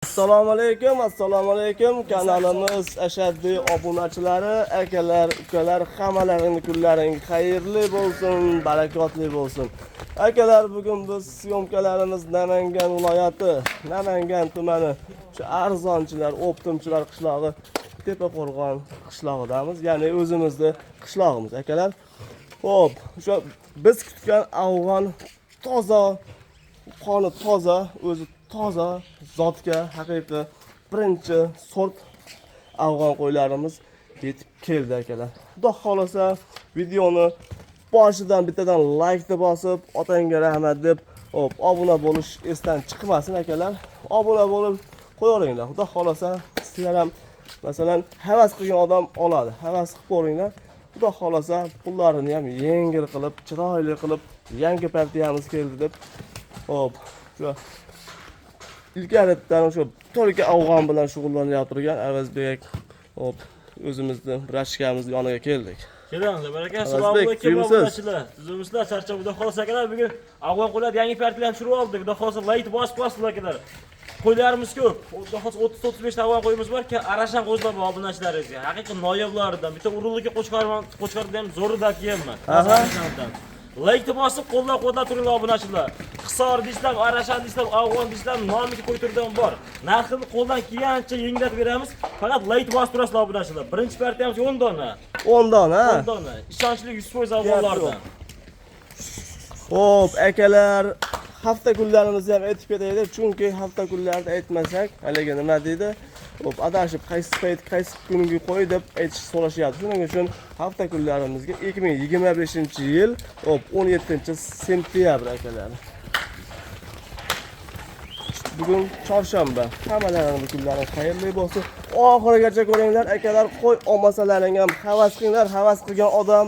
Assalomu alaykum, assalomu alaykum. Kanalimiz ashaddiy obunachilari, akalar, ukalar, hammalaringni kunlaring xayrli bo'lsin, barakotli bo'lsin. Akalar, bugun biz syomkalarimiz Namangan viloyati, Namangan tumani, shu arzonchilar, o'ptimchilar qishlog'i, Tepaqo'rg'on qishlog'idamiz. Ya'ni o'zimizni qishlog'imiz, akalar. Xo'p, o'sha biz kutgan afg'on toza, qoni toza, o'zi toza, zotga haqiqiy birinchi sort afg'on qo'ylarimiz yetib keldi, akalar. Xudo xohlasa, videoni boshidan bittadan laykni bosib, otangga rahmat deb, hop, obuna bo'lish esdan chiqmasin, akalar. Obuna bo'lib qo'yaveringlar. Xudo xohlasa, sizlar ham, masalan, havas qilgan odam oladi. Havas qilib ko'ringlar. Xudo xohlasa, pullarini ham yengil qilib, chiroyli qilib, yangi partiyamiz keldi deb. Hop, shu ilgaridan o'sha только afg'on bilan shug'ullanib turgan Avazbek, hop, o'zimizni brachkamiz yoniga keldik. Kelamiz, baraka. Avazbek, Assalomu alaykum, tuzukmisiz? obunachilar. Tuzukmisizlar, charchab. Xudo xohlasa, akalar, bugun afg'on qo'ylar yangi partiyalarni tushirib oldik. Xudo xohlasa, layk bosib qo'yasizlar, akalar. Qo'ylarimiz ko'p. Xudo xohlasa, 30-35 ta afg'on qo'yimiz bor. Arashan qo'zlar bor obunachilaringizga. Haqiqiy noyoblaridan. Bitta urug'ligi qo'chqor, qo'chqorda ham zo'rida kelganman. Aha. Laykni bosib, qo'llab-quvvatlab turinglar, obunachilar. Hisor deysizlar, Arashan deysizlar, afg'on deysizlar, nomiga qo'y turdan bor. Narxini qo'ldan kelgancha yengillatib beramiz. Faqat layk bosib turasizlar, obunachilar. Birinchi partiyamiz 10 dona. 10 dona, ha? 10 dona. Ishonchli 100% afg'onlardan. Xo'p, akalar, hafta kunlarimizni ham aytib ketaylik, chunki hafta kunlarida aytmasak, haligi nima deydi? Xo'p, adashib qaysi payt, qaysi kungi qo'y deb aytish so'rashyapti. Shuning uchun hafta kunlarimizga 2025-yil, xo'p, 17 sentyabr, akalar. Bugun chorshanba. Hammalaringni kunlaring xayrli bo'lsin. Oxirigacha ko'ringlar, akalar, qo'y olmasalaring ham havas qilinglar. Havas qilgan odam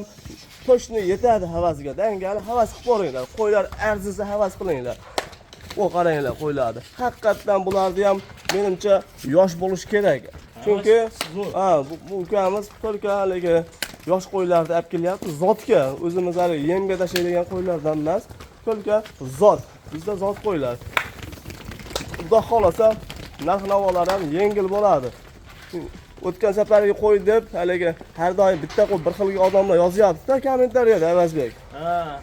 to'shni yetadi havasiga. Dangali havas qilib ko'ringlar. Qo'ylar arzisa havas qilinglar. O qaranglar qo'ylarni. Haqiqatdan bularni ham menimcha yosh bo'lishi kerak. Chunki zo'r. Ha, bu ukamiz только haligi yosh qo'ylarni olib kelyapti. Zotga, o'zimiz hali yemga tashlaydigan qo'ylardan emas. Только zot. Bizda zot qo'ylar. Xudo xohlasa, narx navolar ham yengil bo'ladi. O'tgan safargi qo'y deb haligi har doim bitta qo'y bir xil odamlar yozyapti-da kommentariyada, Avazbek. Ha.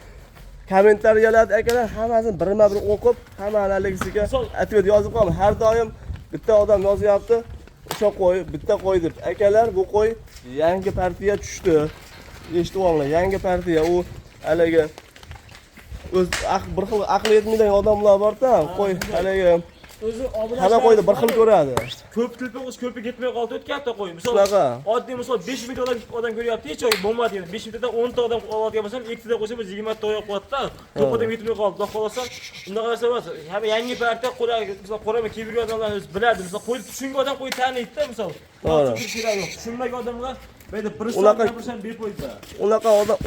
Kommentariyalarda, akalar, hammasini birma-bir o'qib, hammani haligisiga ответ yozib qo'yaman. Har doim bitta odam yozyapti, o'sha qo'y, bitta qo'y deb. Akalar, bu qo'y yangi partiya tushdi. Eshitib olinglar, yangi partiya. U haligi o'z bir xil aqli yetmaydigan odamlar bor-da, qo'y haligi O'zi obunachilar hamma qo'yni bir xil ko'radi. Ko'p tilpa o'zi ko'pi ketmay qoldi o'tgan hafta qo'y. Misol Shunaqa. oddiy misol 5 mingta odam ko'ryapti, hech bo'lmadi endi. 5 mingtadan 10 ta odam oladigan bo'lsam, ikkita qo'ysa biz 20 ta oyoq qo'yadi-da. Ko'p odam yetmay qoldi. Xudo xohlasa, unaqa narsa emas. Hamma yangi partiya qo'ylar, misol qo'rama kelib yurgan odamlar o'zi biladi. Misol qo'y tushungan odam qo'y taniydi-da, misol. To'g'ri. Kerak yo'q. Tushunmagan odamlar bu yerda bir soat gapirsa befoyda.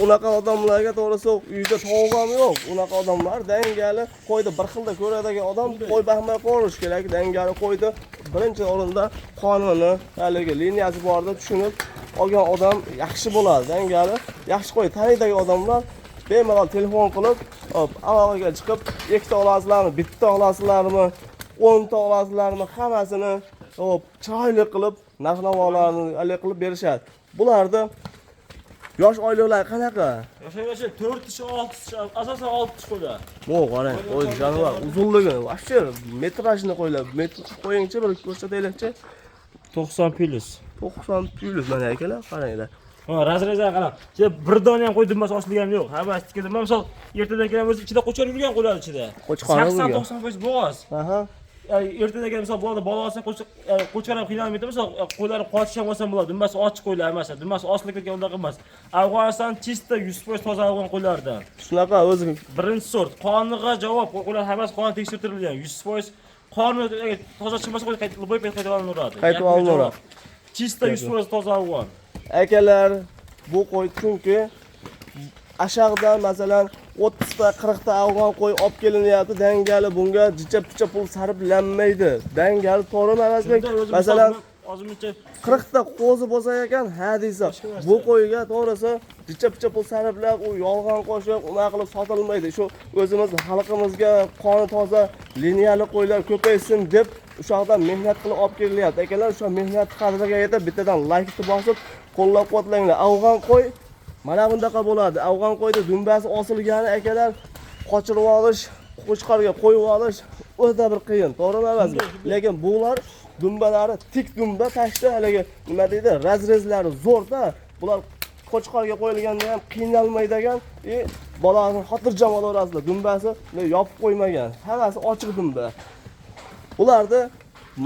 Unaqa odamlarga, to'g'risi, uyda tovuq ham yo'q. Unaqa odamlar dangali qo'yni bir xilda ko'radigan odam qo'y baxmal ko'rish kerak. Dangali qo'yni birinchi o'rinda qonuni, haligi liniyasi bor deb tushunib olgan odam yaxshi bo'ladi. Dangali yaxshi qo'y taniydigan odamlar bemalol telefon qilib, hop, aloqaga chiqib, ikkita olasizlarmi, bitta olasizlarmi, 10 ta olasizlarmi, hammasini, hop, chiroyli qilib narx navolarni haligi qilib berishadi. Bularni yosh oyliqlar qanaqa? Yoshi 4 tish, 6 tish, asosan 6 tish qo'ylar. Mo qarang, qo'y jonivor uzunligini, вообще metrajni qo'ylar. Metr qo'yingchi, bir ko'rsataylikchi. 90 plus. 90 plus, mana, akalar, qaranglar. Ha, разрез ni qarang. Ichida bir dona ham qo'y dumbasi ochilgani yo'q. Hammasi tikildi. Mana misol ertadan keyin o'zi ichida qo'chqor yurgan qo'ylar ichida. Qo'chqor yurgan. 80-90% bo'g'oz. Aha. Ertadan keyin misol bo'ladi, bola olsa qo'chqor ham qiynalmaydi. Misol qo'ylari qochish ham oson bo'ladi. Dumbasi ochiq qo'ylar emas. Dumbasi osilib ketgan unaqa emas. Afg'oniston чисто 100% toza afg'on qo'ylardan. Shunaqa o'zi. Birinchi sort. Qoniga javob. Qo'ylar hammasi qoni tekshirtirilgan. 100% qoni agar toza chiqmasa, qo'y qaytib любой payt qaytib olinaveradi. Qaytib olinaveradi. Чисто 100% toza afg'on. Akalar, bu qo'y chunki ashag'dan, masalan, 30 ta, 40 ta afg'on qo'y olib kelinyapti, dangali bunga jicha picha pul sarflanmaydi. Dangali, to'g'rimi, Avazbek? Shunda o'zi Masalan, misol Ozmuncha 40 ta qo'zi bo'lsa ekan, ha deysa, bu qo'yga to'g'risi jicha-picha pul sarflab, u yolg'on qo'shib, unaqa qilib sotilmaydi. Shu o'zimiz xalqimizga qoni toza liniyali qo'ylar ko'paysin deb o'sha yoqdan mehnat qilib olib kelilyapti. Akalar, o'sha mehnat qadriga yetib bittadan laykni bosib, qo'llab-quvvatlanglar. Afg'on qo'y mana bundaqa bo'ladi. Afg'on qo'yda dumbasi osilgani akalar qochirib olish, qo'chqorga qo'yib olish o'ta bir qiyin, to'g'rimi emasmi? Lekin bular dumbalari tik dumba tashda haligi nima deydi, razrezlari zo'rda. Bular qo'chqorga qo'yilganda ham qiynalmaydigan, bolani xotirjam olaverasizlar. Dumbasi yopib qo'ymagan, hammasi ochiq dumba. Ularni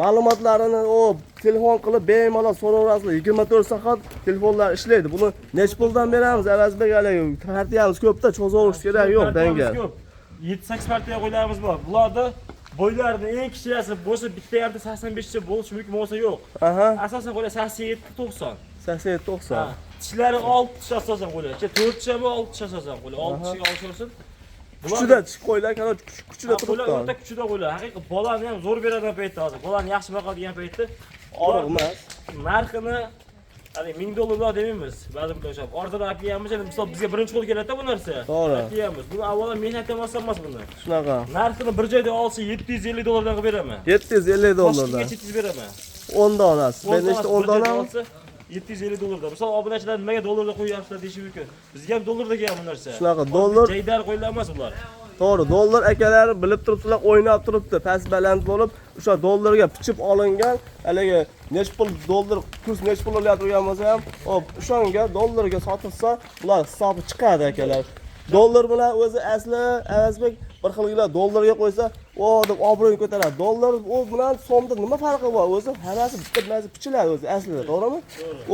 ma'lumotlarini o telefon qilib bemalol so'raverasizlar. 24 soat telefonlar ishlaydi. Buni necha puldan beramiz? Avazbek haligi partiyamiz ko'pda, cho'zaverish kerak yo'q danga. Ko'p. 7-8 partiya qo'ylarimiz bor. Bularda bo'ylarini eng kichkinasi bo'lsa 1.5 85 cha bo'lishi mumkin, bo'lsa yo'q. Aha, Asosan qo'ylar 87-90. 87 90. Ha, tishlari 6 tish asosan qo'ylar. 4 tish ham 6 tish asosan qo'ylar. 6 tishga olishaversin. Kuchida qo'ylar, короче, kuchida Qo'ylar turibdi. O'ta kuchida qo'ylar. Haqiqiy bolani ham zo'r beradigan paytda hozir. Bolani yaxshi boqadigan paytda. Og'riq emas. Narxini hali 1000 dollarlar demaymiz. Ba'zi bir o'sha arzon olib kelganmiz, endi misol bizga birinchi qo'l keladi bu narsa. To'g'ri. Olib kelganmiz. Buni avvalo mehnat ham oson emas buni. Shunaqa. Narxini bir joyda olsa 750 dollardan qilib beraman. 750 dollardan. Toshkentgacha yetkazib beraman. 10 donasi. Ben nechta 10 bir joyda dona? olsa 750 dollardan. Misol obunachilar nimaga dollarda qo'yyapsizlar deyishi mumkin. Bizga ham dollarda kelgan bu narsa. Shunaqa dollar. Jaydar qo'ylar emas bular. To'g'ri, dollar akalar bilib turibsizlar, o'ynab turibdi, past baland bo'lib, o'sha dollarga pichib olingan, haligi nech pul dollar kurs nech pul o'ylab turgan bo'lsa ham, hop, o'shanga dollarga sotilsa, bular hisobi chiqadi akalar. Dollar bilan o'zi asli Avazbek bir xilgilar dollarga qo'ysa, o deb obro'yini ko'taradi. Dollar u bilan so'mda nima farqi bor? O'zi hammasi bitta narsa pichiladi o'zi aslida, to'g'rimi?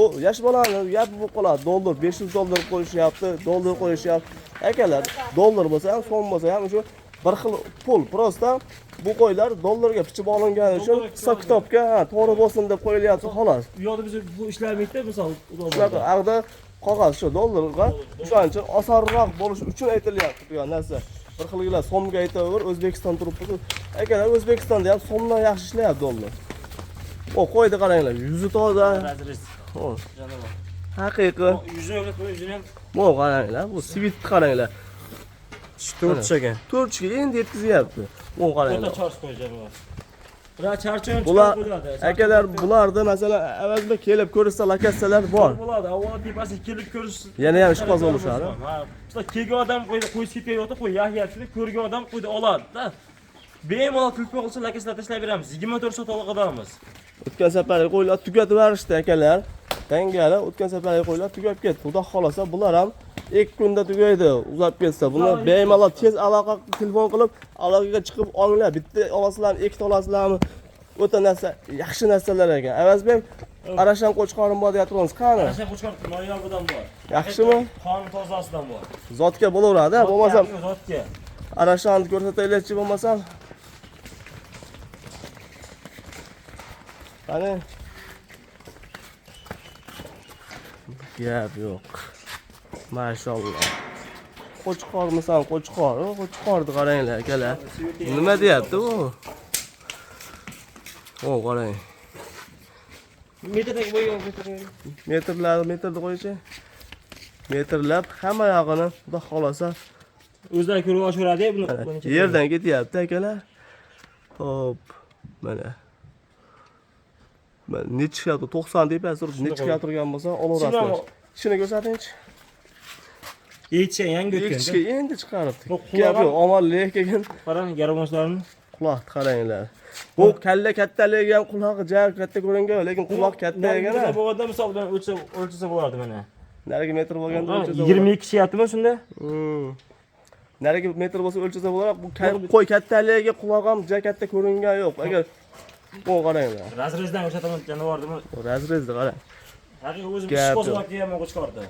U yosh bolani gapi bo'lib qoladi. Dollar 500 dollar qo'yishyapti, dollar qo'yishyapti. Akalar, dollar bo'lsa ham, so'm bo'lsa ham shu bir xil pul. Prosta bu qo'ylar dollarga pichib olingani uchun hisob kitobga to'g'ri bo'lsin deb qo'yilyapti xolos. U yoqda biz bu ishlamaydi misol. Shunaqa ag'da qog'oz shu dollarga, o'shaning uchun osonroq bo'lishi uchun aytilyapti bu narsa. Bir xilgilar so'mga aytaver, O'zbekiston turibdi. Akalar, O'zbekistonda ham so'mdan yaxshi ishlayapti dollar. O qo'yni qaranglar, yuzi toza. Razrez. O, Jonivor. haqiqiy. Yuzini yo'q, yuzini ham Bu qaranglar, bu svitni qaranglar. 4 tish ekan. 4 tishga endi yetkazyapti. Bu O'ta qaranglar. chors qo'y jonivor. Bular charchoq ham Bular chiqarib qo'yiladi. akalar, bularda masalan Avazbek kelib ko'rsa lokatsiyalar bor. Bo'ladi. Avvalo tepasiga kelib ko'rish. Yana ham ishqiboz bo'lishadi. Ha, misol kelgan odam qo'ydi, qo'ysi ketgan yo'qda qo'y yah-yah ko'rgan odam qo'ydi oladi-da. Bemalol telefon qilsa lokatsiyalar tashlab beramiz. 24 soat aloqadamiz. O'tgan safargi qo'ylar tugatib yuborishdi akalar. Dangali o'tgan safargi qo'ylar tugab ketdi. Xudo xolasa bular ham 2 kunda tugaydi, uzab ketsa. Buni bemalol tez aloqa telefon qilib, aloqaga chiqib olinglar. Bitta olasizlarmi, ikkita olasizlarmi? O'ta narsa, yaxshi narsalar ekan. Avazbek, Arashan qo'chqorim bor deyapmiz. Qani? Arashan qo'chqor noyobidan bor. Yaxshimi? Qon tozasidan bor. Zotga bo'laveradi, bo'lmasam Zotga. Arashanni ko'rsataylikchi bo'lmasam. Qani? Gap yo'q. Mashalloh. Qo'chqormisan, qo'chqor? Qo'chqorni qaranglar akalar. Nima deyapti bu? O, qarang. Metrdagi bo'yi yo'q, metrdagi. Metrlar, metrni qo'yishi. Metrlab hamma yog'ini xudo xolasa O'zlari ko'rib olishaveradi buni. yerdan ketyapti akalar. Hop, mana. Mana necha chiqyapti? 90 tepasi turib, necha chiqib turgan bo'lsa, olaverasizlar. Tishini ko'rsatingchi. Yetishgan, yangi o'tgan. Tishga endi chiqaribdi. Bu Gap yo'q, omonlik kelgan. Qarang, garmonchilarni. Quloqni qaranglar. Bu kalla kattaligi ham qulog'i ja katta ko'ringan, lekin quloq katta ekan. Narigi bo'lganda misol bilan o'lchasa bo'lardi mana. Narigi metr bo'lganda o'lchasa 22 kishyaptimi shunda? Narigi metr bo'lsa o'lchasa bo'lar. Bu qo'y kattaligi quloq ham ja katta ko'ringan yo'q. Agar bu qaranglar. Razrezdan ko'rsataman jonivorni. Razrezni qarang. Haqiqiy o'zim Gap ishqiboz yo'q. olib kelganman qo'chqorni.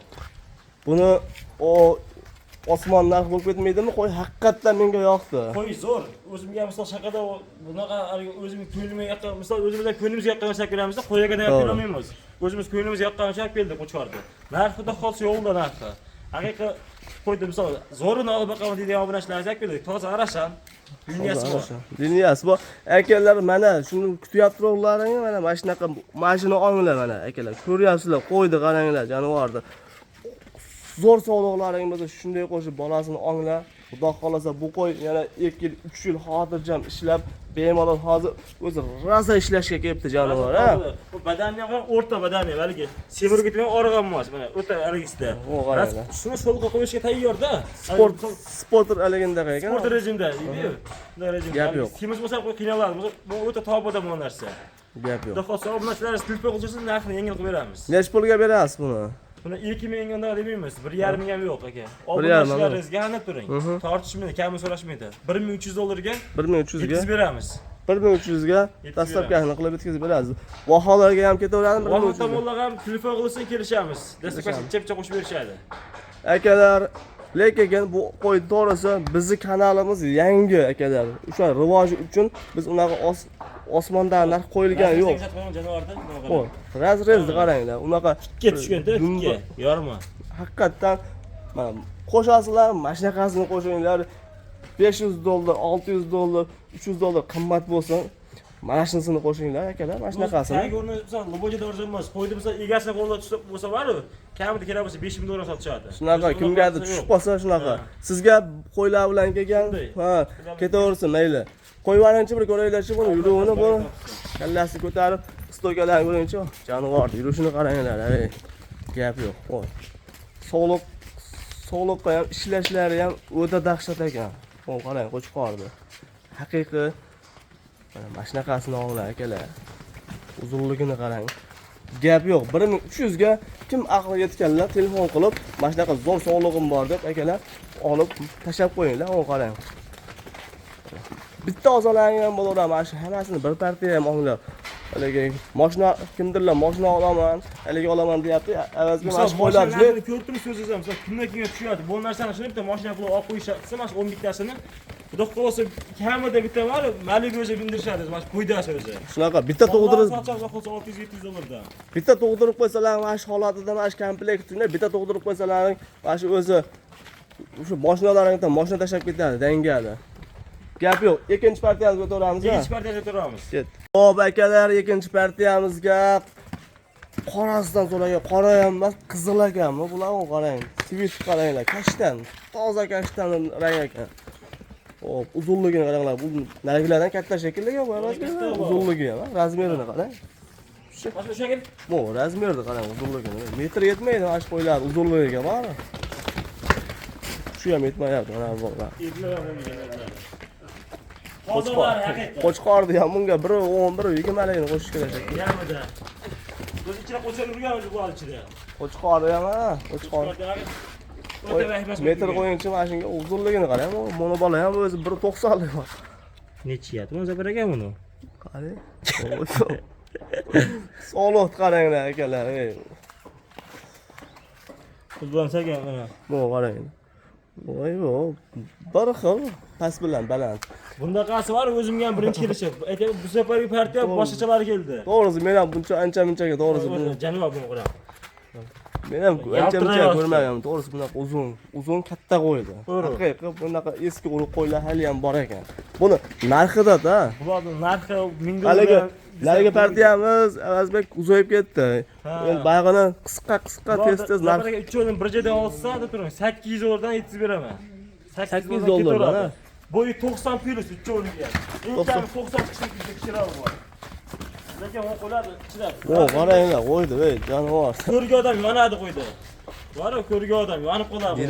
Buni o osmon narx bo'lib ketmaydimi? Qo'y haqiqatdan menga yoqdi. Qo'y zo'r. O'zimga misol shaqada bunaqa o'zim ko'nglimga yoqqan, misol o'zimizdan ko'nglimizga yoqqan narsa ko'ramizda, qo'yaga olib kelolmaymiz. O'zimiz ko'nglimizga yoqqan narsa olib keldik qo'chqorni. Narxi xudo xolsa yo'lda narxi. Haqiqiy Qo'ydi misol zo'rini olib boqaman deydigan obunachilarimiz aytib, toza arashan. Dunyasi bor. Dunyasi bor. Akalar, mana shuni kutyaptiroqlaring, mana shunaqa mashina olinglar mana akalar. Ko'ryapsizlar, qo'ydi qaranglar jonivorni. Zo'r sog'liqlaring bo'lsa shunday qo'shib bolasini olinglar. Xudo xolasa bu qo'y yana 2 yil, 3 yil xotirjam ishlab, bemalol hozir o'zi rosa ishlashga kelibdi jonivor, ha. Bu badanni ham qarang, o'rta badani haligi. Semirib ketmagan, oriq ham emas, mana o'rta haligisida. O, qaranglar. Shuni so'lqa qo'yishga tayyorda. Sport haligindaqa ekan. Sport rejimda deydi-yu. Bunday rejimda. Gap yo'q. Semiz bo'lsa qo'y qiynaladi. Bu o'ta tobada bu narsa. Gap yo'q. Xudo xohlasa obunachilarimiz telefon qilsa narxini yengil qilib beramiz. Necha pulga berasiz buni? Buni 2 ming undan demaymiz, 1,5 ming ham yo'q aka. 1,5 ham yo'q. Obunachilarimizga anab turing. Tortishmaydi, kami so'rashmaydi. 1300 dollarga 1300 ga yetkazib beramiz. 1300 ga Yetkazib доставка sini qilib yetkazib berasiz. Vohalarga ham ketaveradimi Voha 1300 ga? tomonlarga ham telefon qilsin, kelishamiz. Доставка si chepcha qo'shib berishadi. Akalar, lekin bu qo'y to'g'risi bizni kanalimiz yangi akalar. O'sha rivoji uchun biz unaqa osmondan narx qo'yilgan yo'q. Jonivorda. Qo'y, разрез ni qaranglar. Unaqa Tikka tushganda, tikka, yorma. Haqiqatdan mana qo'shasizlar, mana shunaqasini qo'shinglar. 500 dollar, 600 dollar, 300 dollar qimmat bo'lsin. Mana shunisini qo'shinglar akalar, mana shunaqasini. Tagi o'rni misol Luboyda arzon emas. Qo'ydi misol egasini qo'lida tushib bo'lsa bor-u, kamida kerak bo'lsa 5000 dollar sotishadi. Shunaqa Biz kimgadir bunaqa tushib yo'q. qolsa shunaqa. Sizga qo'ylar bilan kelgan, Shunday. ha, ketaversin mayli. Qo'yib yuboringchi bir ko'raylikchi buni yuruvini buni. Kallasini ko'tarib, стойка larni ko'ringchi, jonivor yurishini qaranglar, ey. Gap yo'q. Qo'y. Sog'liq sog'liqqa ham ishlashlari ham o'ta dahshat ekan. Qo'y qarang, qo'chqorni. Haqiqiy mana shunaqasini olinglar akalar. Uzunligini qarang. Gap yo'q. 1300 ga kim aqli yetganlar telefon qilib, mana shunaqa zo'r sog'lig'im bor deb akalar olib tashlab qo'yinglar, o qarang. Bitta olsalaring ham bo'laveradi, mana shu hammasini bir partiya ham olinglar. Haligi mashina kimdirlar mashina olaman, haligi olaman deyapti, avazga mana Misol shu qo'ylar mashinalarni ko'rib turib so'zingiz ham, misol kimdan kimga tushyapti. Bu narsani shuni bitta mashina qilib olib qo'yishsa, mana shu 10 bittasini Xudo xohlasa kamida bitta bor, Malibu o'zi mindirishadi, mana shu qo'ydasi o'zi. Shunaqa bitta tug'dirib Sotsa xudo xohlasa 600-700 dollardan. Bitta tug'dirib qo'ysalar mana shu holatida mana shu komplektini bitta tug'dirib qo'ysalaring mana shu o'zi o'sha mashinalaringdan mashina tashlab ketadi dangali. Gap yo'q. Ikkinchi partiyamizga o'taveramiz. Ikkinchi partiyaga turamiz. Ketdi. Xo'p, akalar, ikkinchi partiyamizga qorasidan so'ragan, qora ham emas, qizil ekanmi? Bular qarang, цвет qaranglar, kashtan, toza kashtan rang ekan. Xo'p, uzunligini qaranglar. Bu narigilardan katta shekilli bu emasmi? Katta bu. Uzunligi ham, размер ini qarang. Boshqa o'sha Bu размер ni qarang, uzunligini. Metr yetmaydi mana shu qo'ylar uzunligiga bor. Shu ham yetmayapti mana bu. Eplab ham bo'lmagan. Hozirlar haqiqat. Qo'chqorni ham bunga 1 10 1 20 ligini qo'shish kerak shekilli. Yarmida. Biz ichida qo'char yurganmiz bu ichida. Qo'chqorni ham ha, qo'chqor. O'ta vahimasi. Metr qo'yingchi mana shunga uzunligini qarang. Mono bola ham o'zi 1.90 lik bor. Nechi yatmi Zafar aka buni? Qarang. Sog'liq qaranglar akalar, ey. Futbol sagan mana. Bu qarang. Voy bu bir xil past bilan baland. Bundaqasi var o'zimga ham birinchi kelishi. Aytyapman, bu safargi partiya boshqachalari keldi. To'g'risi men ham buncha ancha munchaga to'g'risi buni Janivor buni qarang. Men ham ancha muncha Yaltirayapti. Ko'rmaganman. To'g'risi bunaqa uzun, uzun katta qo'ydi. To'g'ri. Haqiqiy bunaqa eski urug' qo'ylar hali ham bor ekan. Buni narxida-da. Bularning narxi 1000 dollar. Haligi haligi partiyamiz Avazbek uzayib ketdi. Ha. Endi boyag'ini qisqa qisqa tez tez narx Narxiga uchovini bir joydan olsa, deb turing, 800 dollardan yetkazib beraman. 800 dollardan, ha? Bo'yi 90 plus uchoviniga. Eng kami 90 chiqishi kichikroq bor. Lekin u qo'ylar ichida. O, qaranglar, qo'ydi, ey, jonivor. Ko'rga odam yonadi qo'ydi. Bor-ku, ko'rga odam yonib qoladi.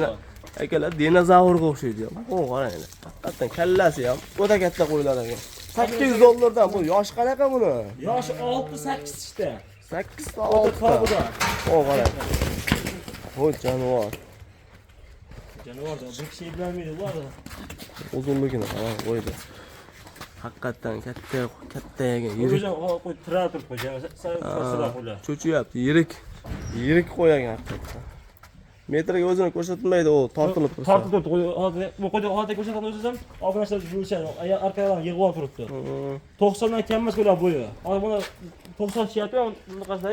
Akalar dinozavrga o'xshaydi. O, qaranglar. Haqiqatdan kallasi ham o'ta katta qo'ylar ekan. 800 dollardan bu yoshi qanaqa buni? Yoshi 6-8 tishda. 8 ta O'ta 6 ta. tobida. O, qarang. Voy jonivor. Jonivor bir kishi eplolmaydi bular. Uzunligini qarang, qo'ydi. Haqiqatdan katta katta ekan. Yirik. O'zi qo'y tira turib qo'y, sira qo'ylar. Cho'chiyapti, yirik. Yirik qo'yagan haqiqatdan. Metrga o'zini ko'rsatilmaydi, u tortilib tursa. Tortib turibdi, qo'y, hozir bu qo'yda hozir ko'rsatgan o'zingiz ham obunachilar bilishadi. Arkadan yig'ib olib turibdi. 90 dan kam emas qo'ylar bo'yi. Hozir buni 90 tushyapti, bunaqasida.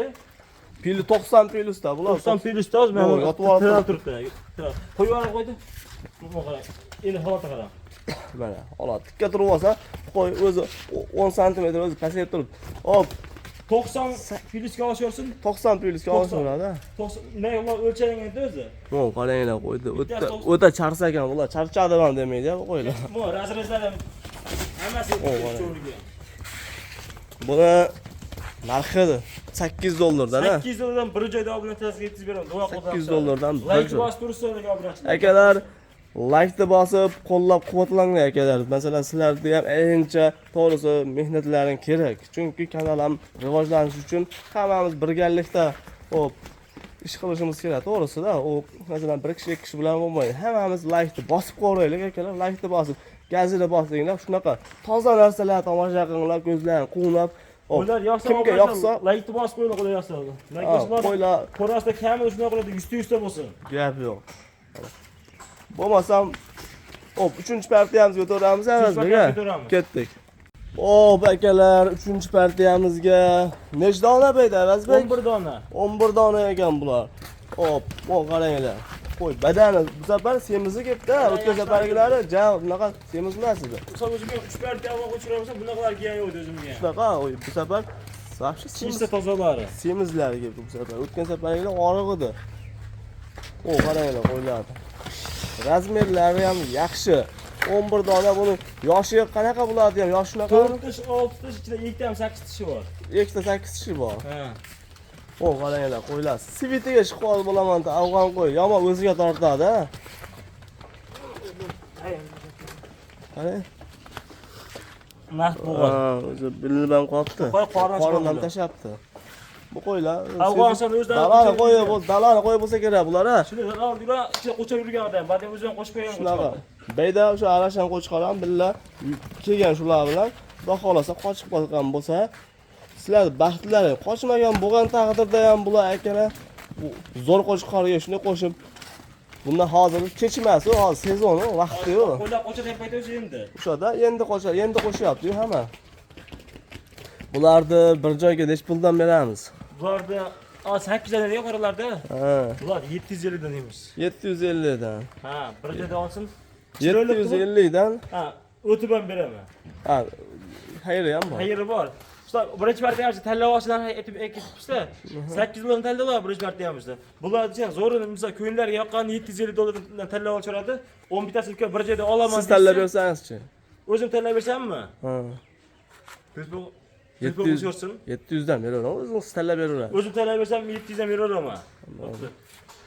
Pili 90 plusda bular. 90 plusda o'zi mana yotib olib tirab turibdi. Qo'yib yuborib qo'ydi. Bu qarang. Endi holati qarang. Mana holat tikka turib olsa, qo'y o'zi 10 sm o'zi pasayib turibdi. Hop, 90 plusga olishaversin. 90 plusga olishaveradi. 90 nima ular o'lchalanganda o'zi. Bu qaranglar qo'ydi. O'ta charsa ekan bular. Charchadi ham demaydi bu qo'ylar. Bu razrezlar ham hammasi cho'rga. Buni narxi $8 dollardan ha. $8 dollardan bir joyda obunachilarga yetkazib beraman. Duo qilib. $8 dollardan bir Like joy. bosib tursin obunachilar. Akalar like'ni bosib qo'llab-quvvatlanglar akalar. Masalan, sizlarda ham ancha to'g'risi mehnatlaring kerak. Chunki kanal ham rivojlanishi uchun hammamiz birgalikda hop ish qilishimiz kerak, to'g'risida. U masalan bir kishi ikki kishi bilan bo'lmaydi. Hammamiz like'ni bosib qo'yaylik akalar, like'ni bosib, gazini bosinglar, shunaqa toza narsalar tomosha qilinglar, ko'zlarini quvnab. Ular yoqsa kimga yoqsa like'ni bosib qo'yinglar, qo'ylar yoqsa. Like bosib qo'ylar. Qo'rasida kamida shunaqa qiladi, 100 ta bo'lsin. Gap yo'q. Bo'lmasam, hop, 3-partiyamizga o'tamiz, Avazbek. Ketdik. Hop, akalar, 3-partiyamizga necha dona berdi Avazbek? 11 dona. 11 dona ekan bular. Hop, qaranglar. Qo'y, badani bu safar semizi kelibdi. O'tgan safargilari ja bunaqa semiz emas edi. Misol o'zimga 3 partiya avval qo'shiraman, bunaqalar kelgan yo'q edi o'zimga. Shunaqa, bu safar вообще semiz tozalari. Semizlari kelibdi bu safar. O'tgan safargilar oriq edi. O, qaranglar, qo'ylardi. Razmerlari ham yaxshi. 11 dona buni yoshi qanaqa bo'ladi ham, yoshi shunaqa. 4 tish, 6 tish, ichida 2 ta ham 8 tishi bor. 2 ta 8 tishi bor. Ha. O, qaranglar, qo'ylar. Svitiga chiqib qoldi bo'laman, afg'on qo'y. Yomon o'ziga tortadi, ha. Qarang. Naqd bo'lgan. Ha, o'zi bilinib ham qolibdi. Qo'y qorindan tashlabdi. Bu qo'ylar Afg'oniston o'zlari dalani qo'yi bo'lsa, dalani qo'yi bo'lsa kerak bular, ha. Shuni dalani ichida qo'chab yurgan odam, ba'zan o'zi ham qo'shib qo'ygan. Shunaqa. Bayda o'sha arashan qo'chqor ham billa kelgan shular bilan, xudo xolasa qochib qolgan bo'lsa, sizlar baxtlari qochmagan bo'lgan taqdirda ham bular akalar zo'r qo'chqorga shuni qo'shib bundan hozir kechmas, u hozir sezoni, vaqti yo'q. Qo'ylar qochadigan payt o'zi endi. O'shada endi qochar, endi qo'shyapti-yu hamma. Bularni bir joyga necha puldan beramiz? Bularni 800 dan degan qoralarda. Ha. Bular 750 dan deymiz. 750 dan. Ha, bir joyda olsin. 750 dan. Ha, o'tib ham beraman. Ha, xayri ham bor. Xayri bor. Usta, birinchi marta ham tanlab olishdan aytib ketibmiz-da. 8 dollardan tanlab oladi birinchi marta ham bizda. Bular desang, zo'rini misol ko'ngillarga yoqqan 750 dollardan tanlab olishadi. 11 tasi uka bir joyda olaman. Siz tanlab bersangizchi? O'zim tanlab bersammi? Ha. 700 700 dan beraveraman, o'zingiz tanlab beraverasiz. O'zim tanlab bersam 700 dan beraveraman.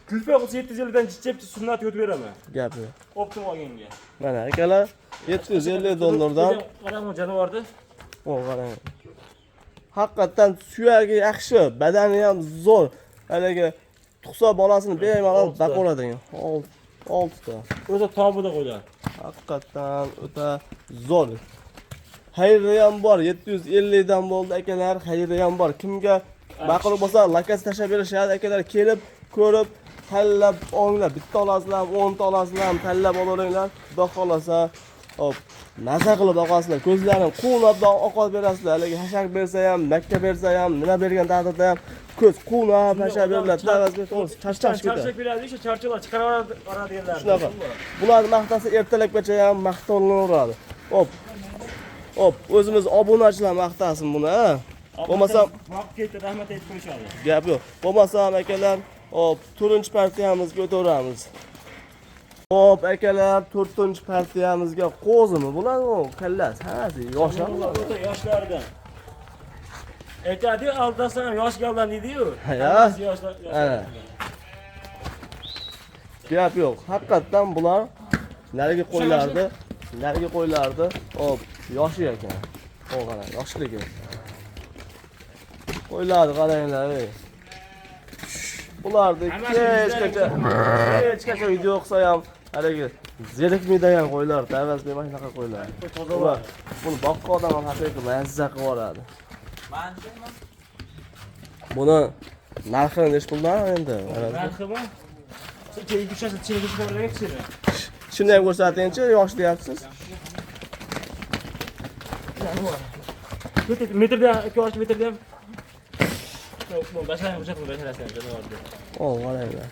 Kulfa bo'lsa 750 dan jichib sunnatga o'tib beraman. Gap yo'q. Optim olganga. Mana akalar 750 dollardan. Qarang, jonivorni. O, qarang. Haqiqatdan suyagi yaxshi, badani ham zo'r. Haligi tug'sa bolasini bemalol boqaveradigan. 6 ta. O'zi tobida qo'ylar. Haqiqatdan o'ta zo'r. Xayri ham bor, 750 dan bo'ldi akalar, xayri ham bor. Kimga ma'qul bo'lsa, lakas tashlab berishadi akalar, kelib ko'rib, tanlab olinglar. Bitta olasizlar, 10 ta olasizlar, tanlab olaveringlar. Xudo xolasa, hop, maza qilib oqasizlar. Ko'zlarini quvnab oqib berasizlar. Haligi hashak bersa ham, makka bersa ham, nima bergan taqdirda ham ko'z quvnab hashak beriladi. To'g'risi, charchash ketadi. Charchak beradi, o'sha charchalar chiqarib yuboradiganlar. Shunaqa. Bularni maqtasa ertalabgacha ham maqtanaveradi. Hop. Hop, o'zimiz obunachilar maqtasin buni, ha. Bo'lmasam vaqt ketdi, rahmat aytib qo'yishadi. Gap yo'q. Bo'lmasam akalar, hop, 4-partiyamizga o'taveramiz. Hop, akalar, 4-partiyamizga qo'zimi bular, u kallasi, hammasi yosh ham bular. O'ta yoshlardan. Aytadi, aldasam ham yosh galdan deydi-yu. Ha, Yoshlar. Gap yo'q. Haqiqatdan bular narigi qo'ylardi, narigi qo'ylardi. Hop, yoshi ekan. O qarang, yoshligi. Qo'ylarni qaranglar, ey. Bularni hech qachon video qilsa ham haligi zerikmaydigan qo'ylar, Avazbek mana shunaqa qo'ylar. Bular buni boqqa odam ham haqiqiy mazza qilib yuboradi. Buni narxi nechi puldan endi? Narximi? Shuni ham ko'rsatingchi, yosh deyapsiz. Metrdan, 2,5 metrdan. Basharani ko'rsatma, basharasini jonivorni. O, qaranglar.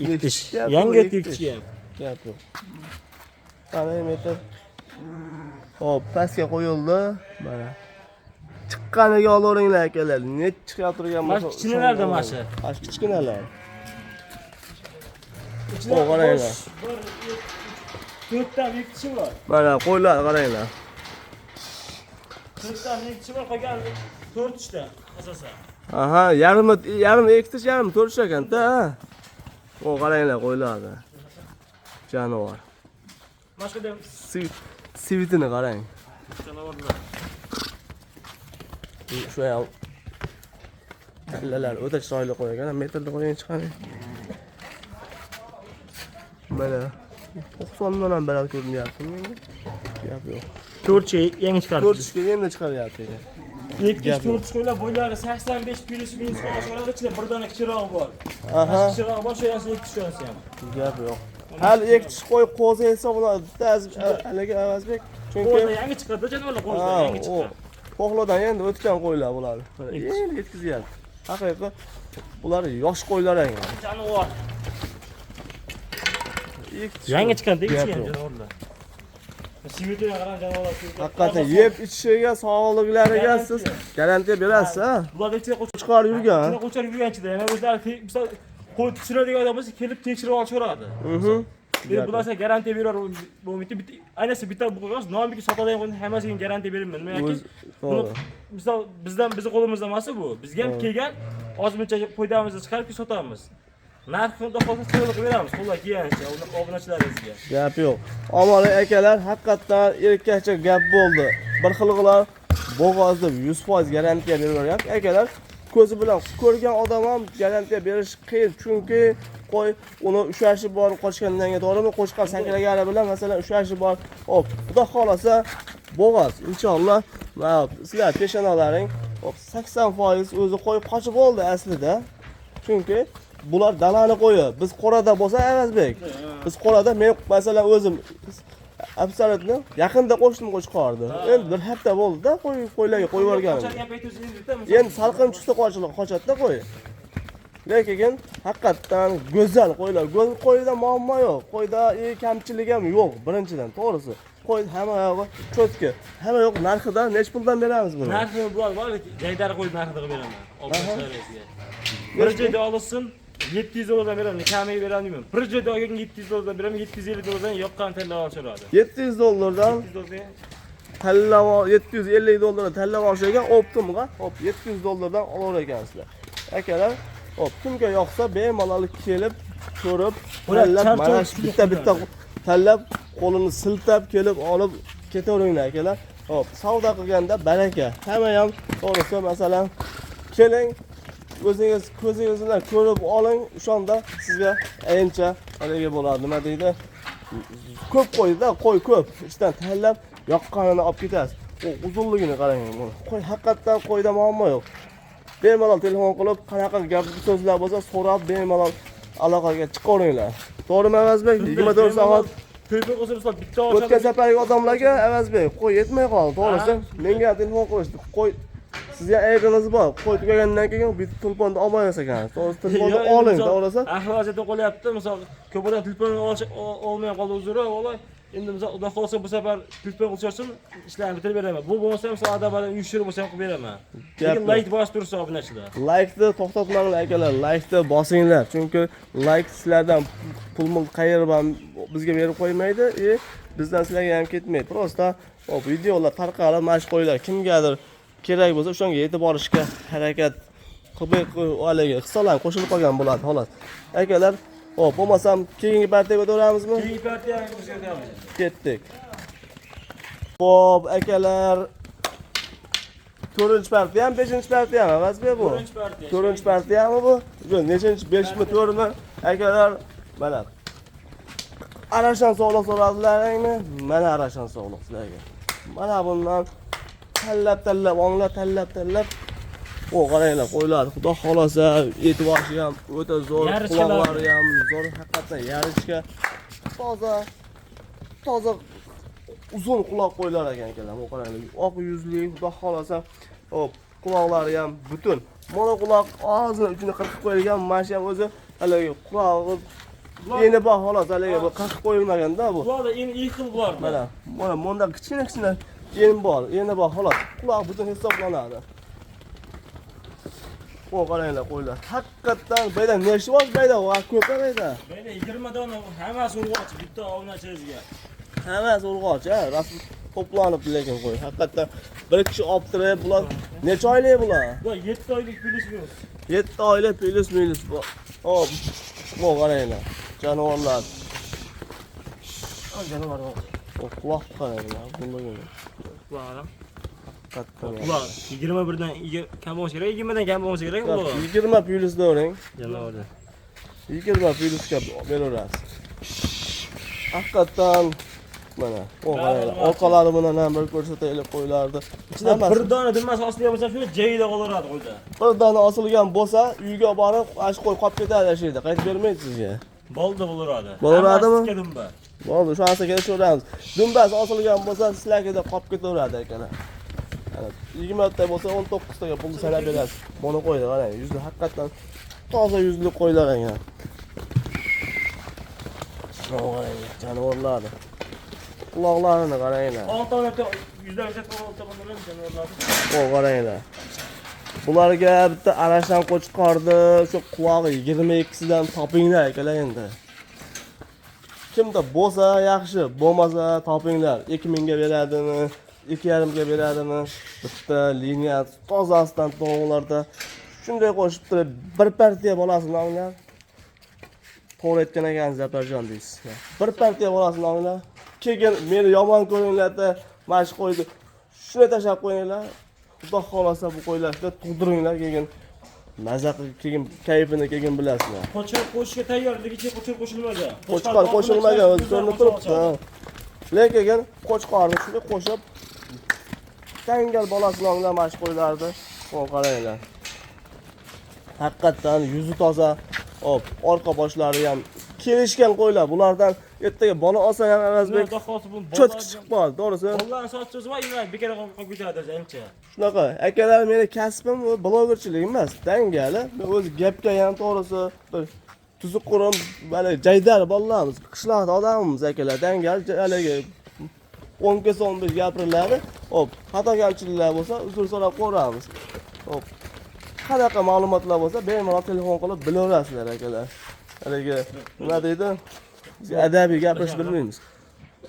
Iktish. Gap Yangi yo'q, iktish ham. Gap yo'q. Qanday metr? Hop, pastga qo'yildi. Mana. Chiqqaniga olaveringlar akalar. Necha chiqib turgan Mana bo'lsa. kichkinalarda mana shu. Mana shu kichkinalar. Ichida O, qaranglar. Bir, to'rtta ikkishi bor. Mana qo'ylar qaranglar. To'rtta ikkisi bor, qolgan to'rt uchta asosan. Aha, yarmi yarmi ikkitish, yarmi to'rt ekan-da. O, qaranglar qo'ylarni. Jonivor. Mana shu yerda Sivitini qarang. jonivorlar. Shu ham kallalar o'ta chiroyli qo'ygan. Metrda qo'ygan chiqaring. Mana 90 dan ham baland ko'rinyapti menga. Gap yo'q. To'rtcha yangi chiqardi. To'rt tishga endi chiqaryapti ekan. Ikki Gap yo'q. to'rt qo'ylar bo'ylari 85 plus minus qo'shiladi, ichida bir dona kichikroq bor. Aha, Kichikroq bor, shu ham ikki tushasi ham. gap yo'q. Hali ikki tish qo'y qo'zi hisoblanadi. Haligi Avazbek. Chunki Qo'zda yangi chiqadi, jonivorlar qo'zda Ha, yangi o chiqqan. Po'xlodan endi o'tgan qo'ylar bular. Mana endi yetkazyapti. Haqiqiy bular yosh qo'ylar ekan. Jonivor. Ikki tish Yangi qo'y. chiqqan, Gap chiqqan yo'q. jonivorlar. Simitini qarang jonivorlar. Haqiqatan yeb ichishiga, sog'liqlariga siz garantiya berasiz, ha? Bular ichida qo'ch Chiqarib yurgan. Ichida qo'char yurgan ichida. Yana o'zlari misol qo'y tushiradigan odam bo'lsa kelib tekshirib olishaveradi. Endi bular sizga garantiya berar bo'lmaydi. Bitta ayniqsa bitta bu qo'ygan nomiki sotadigan qo'yni hammasiga garantiya bermayman. Nimaki O'z to'g'ri. Misol bizdan bizni qo'limizda emas bu. Bizga ham kelgan ozmuncha foydamizni chiqarib sotamiz. Narxini xudo xohlasa chiroyli qilib beramiz qo'ldan kelganicha obunachilarimizga. Gap yo'q. Omali akalar, haqiqatdan erkakcha gap bo'ldi. Bir xilg'lar bo'g'oz deb 100% garantiya beraveryapti. Akalar, ko'zi bilan ko'rgan odam ham garantiya berish qiyin, chunki qo'y uni ushlashi bor, qochgandan keyin to'g'rimi? Qo'chqor sakragani bilan masalan ushlashi bor. Hop, xudo xolasa bo'g'oz inshaalloh. Mana sizlar peshonalaring hop 80% o'zi qo'y qochib bo'ldi aslida. Chunki bular dalani qo'yi. Biz qo'rada bo'lsa Avazbek. Biz qo'rada men masalan o'zim absolyutni yaqinda qo'shdim qo'chqorni. Endi bir hafta bo'ldi-da qo'ylarga qo'yib yuborganim. Qochadigan payt o'zi endi bitta Endi salqin tushsa qochadi-da qo'y. Lekin haqiqatdan go'zal qo'ylar. Go'zal qo'yda muammo yo'q. Qo'yda kamchilik ham yo'q birinchidan, to'g'risi. Qo'y hamma yog'i cho'tki. Hamma yo'q narxida nech puldan beramiz buni? Narxini bular bor, jaydari qo'yib narxini qilib beraman. Obunachilarimizga. Bir joyda olsin 700 dollardan beraman, kamiga beraman. Bir joyda olgan 700 dollardan beraman, 750 dollardan yoqqan tanlab olishadi. 700 dollardan 700 dollardan tanlab 750 dollardan tanlab olish ekan optimga. Hop 700 dollardan olar ekansizlar. Akalar, hop kimga yoqsa bemalol kelib ko'rib, tanlab mana shu bitta bitta tanlab qo'lini siltab kelib olib ketaveringlar akalar. Hop, savdo qilganda baraka. Hamma ham to'g'risi masalan keling o'zingiz ko'zingiz bilan ko'rib oling, o'shanda sizga ancha haligi bo'ladi. Nima deydi? Ko'p qo'yda, qo'y ko'p. Ichdan tanlab yoqqanini olib ketasiz. U uzunligini qarang. Qo'y haqiqatdan qo'yda muammo yo'q. Bemalol telefon qilib, qanaqa gap so'zlar bo'lsa so'rab bemalol aloqaga chiqaveringlar. To'g'rimi Avazbek? 24 soat ko'pik bo'lsa misol bitta o'tgan safargi odamlarga Avazbek qo'y yetmay qoldi, to'g'risi. Menga telefon qilishdi. Qo'y sizga aybingiz bor. Qo'y tugagandan keyin bitta telefonni olmaysiz ekan. To'g'risi telefonni oling, to'g'risi. Ahvol vaziyatda qolyapti. Misol ko'p odam telefon olmay qoldi uzri, vola. Endi misol xudo xohlasa bu safar telefon qilisharsin, ishlarni bitirib beraman. Bu bo'lmasa misol adabadan uyushtirib bo'lsa ham qilib beraman. Lekin layk bosib tursa obunachilar. Like'ni to'xtatmanglar akalar, like'ni bosinglar. Chunki like sizlardan pul qayerib ham bizga berib qo'ymaydi, bizdan sizlarga ham ketmaydi. Prosta hop videolar tarqalib, mana shu qo'ylar kimgadir kerak bo'lsa o'shanga yetib borishga harakat qilib haligi hissalar qo'shilib qolgan bo'ladi xolos. Akalar, hop bo'lmasam keyingi partiyaga o'taveramizmi? Keyingi partiyaga o'tamiz. Ketdik. Hop akalar, 4-chi partiyami, 5-chi partiyami? Avazbek bu. 4-chi partiya. 4-chi partiyami bu? Yo'q, nechinchi? 5mi, 4mi? Akalar, mana. Arashan sog'liq so'radilaringmi? Mana arashan sog'liq sizlarga. Mana bundan tanlab olinglar, tanlab. O qaranglar, qo'ylar, xudo xolasa e'tiboshi ham o'ta zo'r, quloqlari ham zo'r, haqiqatan yarichka toza uzun quloq qo'ylar ekan akalar. Bu qaranglar, oq yuzli, xudo xolasa. Hop, Quloqlari ham butun. Mana quloq ozgina uchini qirqib qo'yilgan, mana shu ham o'zi haligi qulog'i eni bor xolos, haligi bu qirqib qo'yilmaganda bu. Bularda endi ikki xil bularda. Mana, mana bunda kichkina kichkina en bor, eni bor xolos. Quloq butun hisoblanadi. O qaranglar qo'ylar. Haqiqatdan bu yerda nechi bor bu yerda? Va ko'p bu yerda. Bu yerda 20 dona hammasi urg'ochi, bitta ovnachimizga. Hammasi urg'ochi, ha, rost to'planib lekin qo'y. Haqiqatdan bir kishi olib turib, bular necha oylik bular? Bular 7 oylik plyus minus. 7 oylik plyus minus bu. Hop. Bu qaranglar. Jonivorlar. Jonivor. O quloq qaranglar, bunga. Bular. Haqiqatdan. Bular 21 dan kam bo'lsa kerak, 20 dan kam bo'lsa kerak bular. 20 plyus davring. Jonivorlar. 20 plyusga beraverasiz. Haqiqatdan mana, o qaranglar, orqalari bilan ham bir ko'rsataylik qo'ylarni. Ichida bir dona dumbasi osilgan bo'lsa, shu joyida qolaveradi qo'yda. Bir dona osilgan bo'lsa, uyga borib, ash qo'y qolib ketadi shu yerda, qaytib bermaydi sizga. Bo'ldi bo'laveradi. Bo'laveradimi? Hammasi dumba. Bo'ldi, shu narsa kelishaveramiz. Dumbasi osilgan bo'lsa, sizlarga qolib ketaveradi akalar. Ana 20 ta bo'lsa, 19 taga pulni sanab berasiz. Buni qo'ydi, qarang, yuzi haqiqatdan toza yuzli qo'ylar ekan. Qarang, jonivorlarni. Quloqlarini qaranglar. 6 oylikda yuzdan olti tomondan jonivorlarni. O qaranglar. Bularga bitta arashdan qo'chqorni shu qulog'i 22sidan topinglar akalar endi. Kimda bo'lsa yaxshi, bo'lmasa topinglar. 2000 ga beradimi, 2,5 ga beradimi? Bitta liniya tozasidan to'g'rilarda shunday qo'shib turib bir partiya bolasini olinglar. To'g'ri aytgan ekan Zafarjon deysiz. Bir partiya bolasini olinglar. Keyin meni yomon ko'ringlar-da, mana shu qo'yni shunday tashlab qo'yinglar. Xudo xolasa bu qo'ylarni tug'diringlar, keyin maza qilib, keyin kayfini keyin bilasizlar. Qo'chqor qo'shishga tayyorligicha qo'chqor qo'shilmagan. Qo'chqor qo'shilmagan, o'zi ko'rinib turibdi. Lekin qo'chqorni shunday qo'shib dangal bolasini olinglar mana shu qo'ylarni. Xo'p, qaranglar. Haqiqatdan yuzi toza, hop, orqa boshlari ham kelishgan qo'ylar. Bulardan ertaga bola olsa ham Avazbek cho'tki chiqib qoldi, to'g'risi. Bolalarni sotsangiz va imla bekor qolib ketadi o'zi ancha. Shunaqa, akalar, meni kasbim bu blogerchilik emas, dangali. Men o'zi gapga ham to'g'risi bir tuzuq qurum, hali jaydar bolalarimiz, qishloqda odamimiz akalar, dangal haligi 10 kelsa 15 gapiriladi. Hop, xato kamchiliklar bo'lsa uzr so'rab qo'yamiz. Hop. Qanaqa ma'lumotlar bo'lsa bemalol telefon qilib bilaverasizlar akalar. Haligi nima deydi? Biz adabiy gapirish bilmaymiz.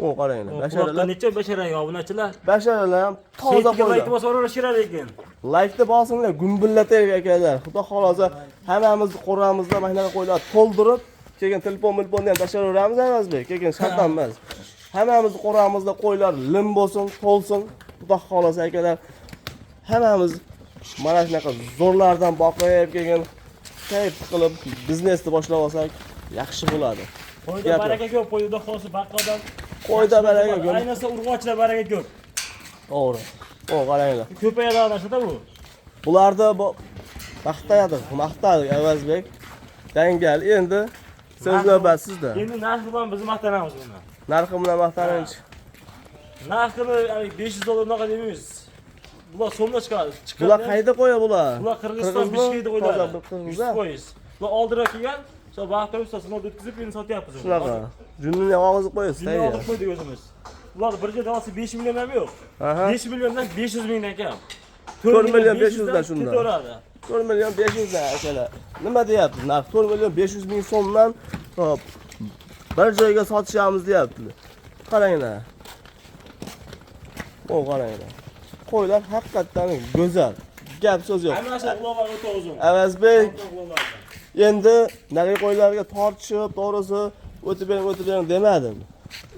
O qaranglar, Quloqdan necha basharaga obunachilar? Basharalar ham toza Saytiga qo'ylar. like bosib yuborishilar lekin. Like'ni bosinglar, gumbillataylik akalar. Xudo xolasa hammamiz qo'ramizda mana shunaqa qo'ylar to'ldirib, keyin telefon-milfonni ham tashlaveramiz Avazbek, keyin shart emas. Hammamiz qo'ramizda qo'ylar lim bo'lsin, to'lsin. Xudo xolasa akalar, hammamiz mana shunaqa zo'rlardan boqib, keyin kayf qilib biznesni boshlab olsak yaxshi bo'ladi. Qo'yda baraka ko'p, qo'yda xo'si baqqoldan. Qo'yda baraka ko'p. Ayniqsa urg'ochilar baraka ko'p. To'g'ri. O qaranglar. Ko'payadi narsada bu. Bularda bu maqtadik, maqtadik Avazbek. Dangal endi so'z navbat sizda. Endi narxi bilan biz maqtanamiz buni. Narxi bilan maqtananchi. Narxini $500 unaqa demaymiz. Bular so'mda chiqadi. Bular qayerda qo'yadi bular? Bular Qirg'iziston Bishkekda qo'yiladi. Qirg'izda. 100%. Bular oldinroq kelgan, shu vaqt turib sinov o'tkazib endi sotyapmiz. Shunaqa. Junini og'zib qo'yasiz, Junni og'zib qo'ydik o'zimiz. Bular bir joyda olsa 5 million ham yo'q. 5 milliondan 500 mingdan kam. 4 million 500 dan shundan. Ketaveradi. 4 million 500 dan akalar. Nima deyapti? Narx 4 million 500 ming so'mdan hop bir joyga sotishamiz deyapti. Qaranglar. O qaranglar. Qo'ylar haqiqatdan go'zal. Gap so'z yo'q. Hammasi uloqlar o'ta uzun. Avazbek endi narigi qo'ylarga tortishib, to'g'risi o'tib bering, o'tib bering demadim.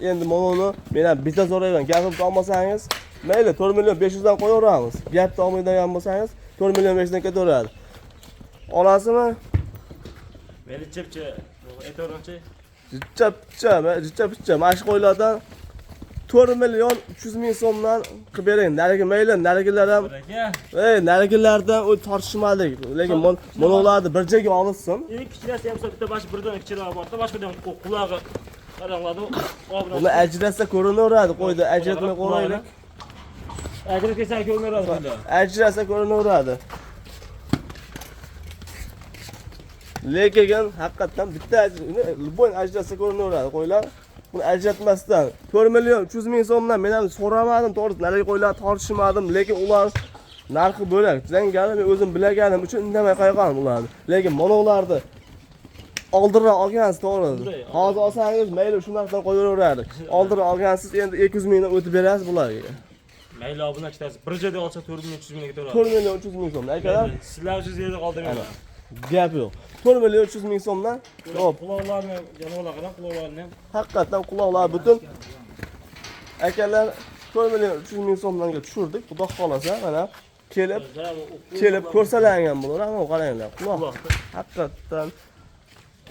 Endi mana uni men ham bitta so'rayman. Gapimni olmasangiz, mayli 4 million 500 dan qo'yaveramiz. Gapni olmaydigan bo'lsangiz, 4 million 500 dan ketaveradi. Olasizmi? Meni chipcha, aytaveringchi. Jicha-picha, jicha-picha. Mana shu qo'ylardan 4 million 300 ming so'mdan qilib bering. Narigi mayli, narigilar ham, ey, narigilardan u tortishmadik. Lekin mana ularni bir joyga olishsin. Eng kichkinasi ham bitta bosh birdan kichikroq bor-da, boshqadan qulog'i qaranglardi. Buni ajratsa ko'rinaveradi, qo'ydi, ajratmay qo'yaylik. Ajratsa ko'rinaveradi qo'ylar. Ajrasa ko'rinaveradi. Lekin haqiqatdan bitta любой ajratsa ko'rinaveradi qo'ylar. Buni ajratmasdan 4 million 300 ming so'mdan men ham so'ramadim, to'g'risi narigi qo'ylar tortishmadim, lekin ular narxi bo'lak. Zangali men o'zim bilaganim uchun indamay qo'yganim ularni. Lekin mana ularni oldinroq olgansiz, to'g'ri. Hozir olsangiz mayli shu narxdan qo'yaverardik. Oldinroq olgansiz, endi 200 mingdan o'tib berasiz bularga. Mayli obunachilar bir joyda olsa 4 million 300 mingga ketaveradi. 4 million 300 ming so'm. Akalar, sizlar uchun yerda qoldirmayman. Gap yo'q. 4 million 300 ming so'mdan. Hop, quloqlarni jonivorlar qarang, quloqlarni ham. Haqiqatdan quloqlar butun. Akalar 4 million 300 ming so'mdanga tushirdik. Xudo xolasa mana kelib ko'rsalangan bo'lar. Ammo qaranglar, quloq haqiqatdan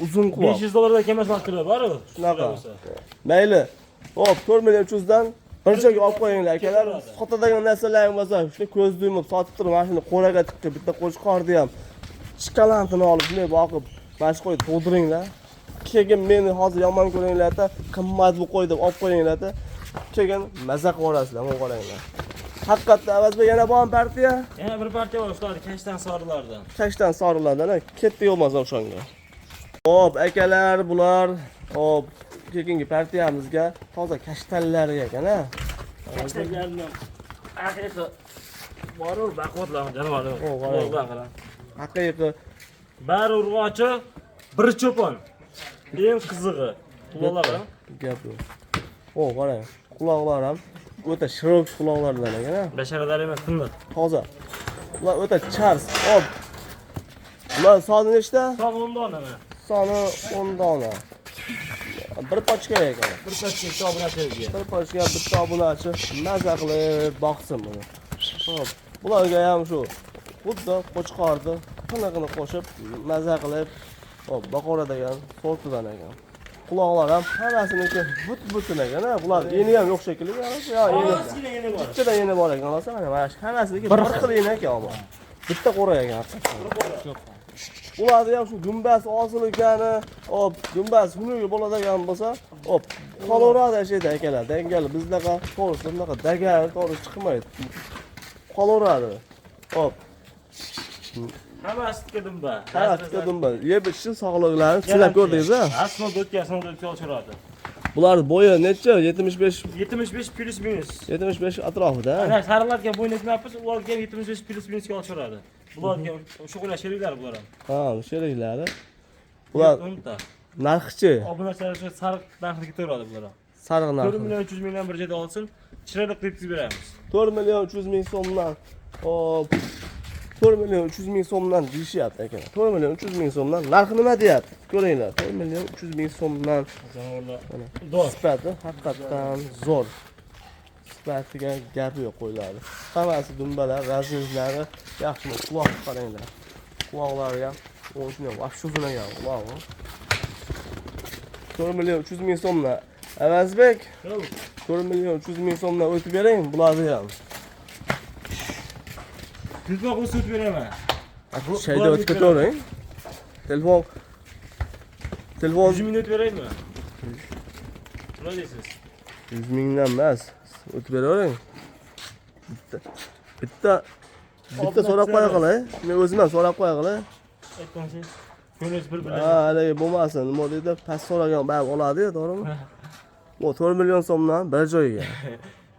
uzun quloq. 500 dollardan kam emas vaqtlar bor-ku. Shunaqa. Mayli. Hop, 4 million 300 dan bir joyga olib qo'yinglar akalar. Sotadigan narsalar bo'lsa, shuni ko'z yumib sotib turib, mana shuni qo'raga tiqib, bitta qo'chqorni ham chikalatini olib, shunday boqib, mana shu qo'yni to'ldiringlar. Keyin meni hozir yomon ko'ringlar-da, qimmat bu qo'y deb olib qo'yinglar-da. Keyin maza qilib yuborasizlar, mana qaranglar. Haqiqatda Avazbek yana bormi partiya? Yana bir partiya bor, ular kashtan sorilardan. Kashtan sorilardan, ketdi bo'lmasa o'shanga. Hop, akalar, bular, hop, keyingi partiyamizga toza kashtanlar ekan, ha? Kashtanlarni haqiqiy boru baquvvatlar jonivorlar. Haqiqiy bari urg'ochi, bir cho'pon. Eng qizig'i quloqlar. Gap yo'q. O, qarang, quloqlar ham o'ta shiroq quloqlardan ekan, ha? Basharalar emas, tiniq. Toza. Ular o'ta chars. Hop. Ular soni nechta? Soni 10 dona mana. Soni 10 dona. Bir pochka ekan. Bir pochka bitta obunachiga. Bir pochka bitta obunachi maza qilib boqsin buni. Hop. Bularga ham shu xuddi qo'chqorni qiniqini qo'shib maza qilib hop boqaveradigan sortidan ekan. Quloqlar ham hammasiniki but-butun ekan, ha. Bular yeni ham yo'q shekilli, yo yeni. Ozgina yeni bor. Bittadan yeni bor ekan, xolos, mana shu hammasiniki bir xil yeni ekan, ammo. Bitta qo'ra ekan haqiqatdan. Ularni ham shu gumbaz osil ekani, hop, gumbaz xunugi bo'ladigan bo'lsa, hop, qolaveradi shu yerda akalar. Dangal bizdaqa to'g'risi bunaqa dagal to'g'ri chiqmaydi. Qolaveradi. Hop. Hammasi tikka dumba. Hammasi tikka dumba. Yeb ichishni sog'liqlarini sinab ko'rdingiz-a? Ha, sinov o'tgan, sinov o'tgan oshiradi. Bular bo'yi necha? 75 75 plus minus. 75 atrofida, ha? Ana sarilarga bo'yni aytmayapmiz, ularga 75 plus minusga oshiradi. Bularga shu qo'ylar sheriklari bular ham. Ha, sheriklari. Bular narxichi? Obunachilar uchun sariq narxida ketaveradi bular ham. Sariq narxi. 4 million 300 mingdan bir joyda olsin, chiroyli qilib yetkazib beramiz. 4 million 300 ming so'mdan. Hop. 4 million 300 ming so'mdan deyishyapti aka. 4 million 300 ming so'mdan narxi nima deyapti? Ko'ringlar. 4 million 300 ming so'mdan. Zo'r. Sifati haqiqatdan zo'r. Sifatiga gap yo'q qo'yiladi. Hammasi dumbalar, razmizlari yaxshi. Quloq qaranglar. Quloqlari ham o'shini vahshiy uzun ekan qulog'i. 4 million 300 ming so'mdan. Avazbek, 4 million 300 ming so'mdan o'tib bering bularni ham. Telefon qo'shib o'tib beraman. Shayda o'tib ketavering. Telefon 100 ming o'tib beraymi? Nima deysiz? 100 mingdan emas, o'tib beravering. Bitta so'rab qo'ya qolay. Men o'zim ham so'rab qo'ya qolay. Aytgansiz. Ko'ringiz bir-birlari. Ha, haligi bo'lmasin. Nima deydi? Past so'ragan baribir oladi-ya, to'g'rimi? Bu 4 million so'mdan bir joyga.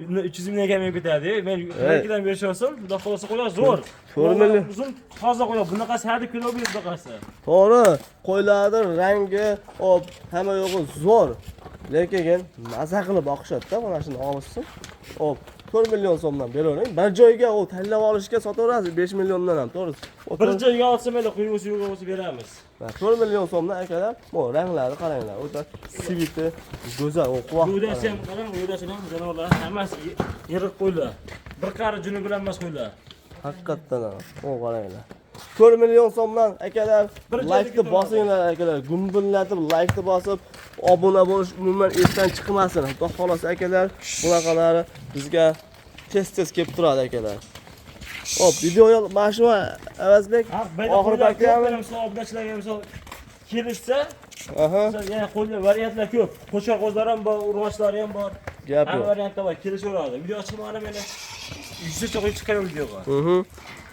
300 mingdan kam ketadi. Men ikkidan berish olsam, xudo xolasa qo'ylar zo'r. 4 million uzun toza qo'ylar. Bunaqasi hadeb kilo beradi bunaqasi. To'g'ri, qo'ylarni rangi, hop, hamma yo'g'i zo'r. Lekin maza qilib boqishadi-da, mana shuni olishsin. Hop, 4 million so'mdan beravering. Bir joyga u tanlab olishga sotaverasiz 5 milliondan ham, to'g'risi. Bir joyga olsa mayli, qo'y bo'lsa yo'q bo'lsa beramiz. 4 million so'mdan akalar, bu ranglari qaranglar, o'ta sviti go'zal, u quloq. Yo'dasi ham qarang, yo'dasini ham jonivorlar hammasi yiriq qo'ylar. Bir qari juni bilan emas qo'ylar. Haqiqatdan ham, o qaranglar. 4 million so'mdan akalar like-ni bosinglar akalar, gumbillatib like-ni bosib, obuna bo'lish umuman esdan chiqmasin. Xudo xolasa akalar, bunaqalari bizga tez-tez kelib turadi akalar. Hop, video mana shu Avazbek oxiri partiyami? Obunachilarga misol kelishsa, aha, yana qo'ylar variantlar ko'p. Qo'chqor qo'zlar ham bor, urg'ochlari ham bor. Gap Hamma yo'q. variantlar bor, kelishaveradi. Video chiqmani meni 100 tacha qo'y chiqqan videoga.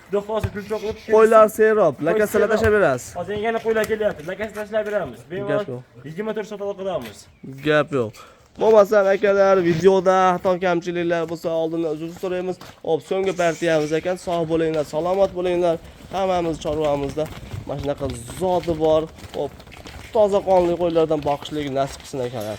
Xudo xohlasa telefon qilib Qo'ylar serob, lakasala serob. Tashlab berasiz. Hozir yana qo'ylar kelyapti. Lakasi tashlab beramiz. Bemalol Gap yo'q. 24 soat aloqadamiz. Gap yo'q. Bo'lmasam akalar, videoda xato kamchiliklar bo'lsa oldindan uzr so'raymiz. Xo'p, so'nggi partiyamiz ekan. Sog' bo'linglar, salomat bo'linglar. Hammamiz chorvamizda mana shunaqa zoti bor. Xo'p, toza qonli qo'ylardan boqishlik nasib qilsin akalar.